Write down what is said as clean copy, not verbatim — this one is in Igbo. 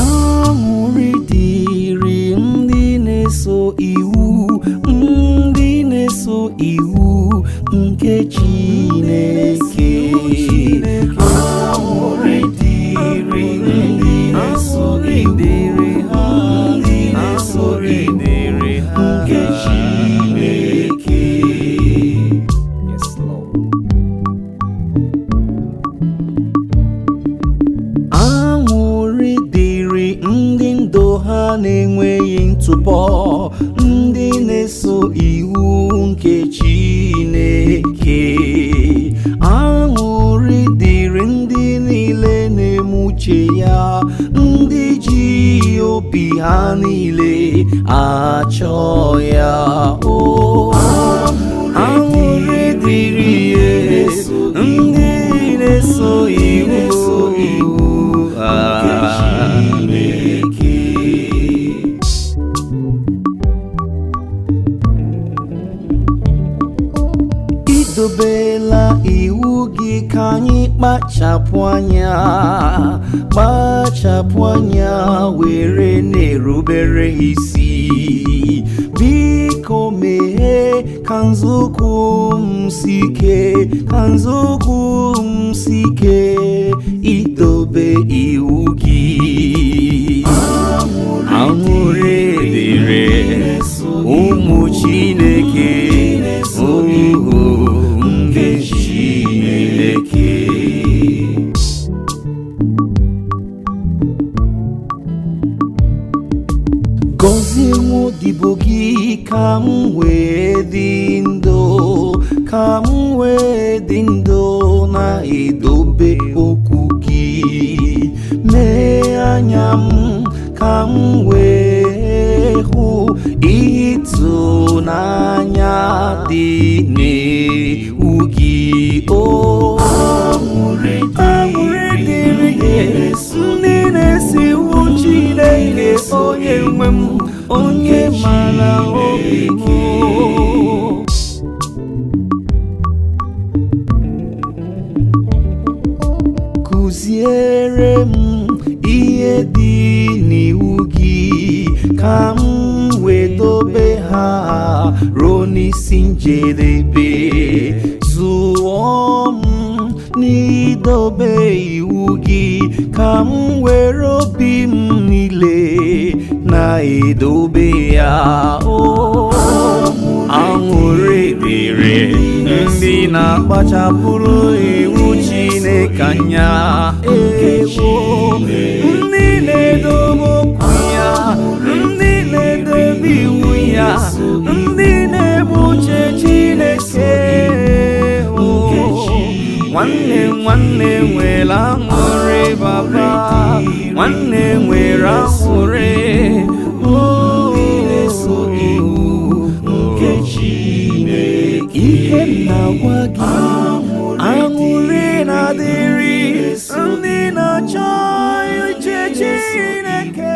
Aṅụrị dịrị ndị na-eso iwu, ndị na-eso iwu nke Chineke. Aṅụrị dịrị ndị na-eso iwu, ndị na-eso iwu nke Chineke. Yes, Lord. Aṅụrị dịrị ndị ndụ ha na-enweghị ntụpọ, ndị na-eso iwu nke Chineke. Aṅụrị dịrị ndị niile na-eme uche ya, ndị ji obi ha niile achọ ya. O aṅụrị dịrị ndị na-eso iwu Nke Chineke. Idobela iwu gị ka anyị kpachapụ anya, kpachapụ anya were na-erubere isi. Biko meghee ka nzọụkwụ m si ike, ka nzọụkwụ m si ike idobe iwu gị. Aṅụrị dịrị ụmụ Chineke, ohu nke Chineke. Gọzie nwa gị ka m wee dị ndụ, ka m wee dị ndụ na-edobe okwu gị. Mee anya m ka m wee hụ ihe ịtụnanya dị n'iwu gị. O aṅụrị dịrị ndị na-esi iwu Chineke, onye nwe m, onye mara obi m. Kụziere m ihe dị n'iwu gị ka m wee dobe ha ruo n'isi njedebe. Zụọ m n'idobe iwu gị ka m were obi m niile na-edobe ya. O aṅụrị dịrị ndị na-akpachapụrụ iwu Chineke anya, ewo, ndị na-edobe okwu ya, ndị na-edobe iwu ya, ndị na-eme uche Chineke. O nwanne, nwanne nwere aṅụrị, baba nwanne nwere aṅụrị. Ndị na-eso iwu nke Chineke. Ihe m na-agwa gị, aṅụrị na-adịrị ndị na-achọ uche Chineke.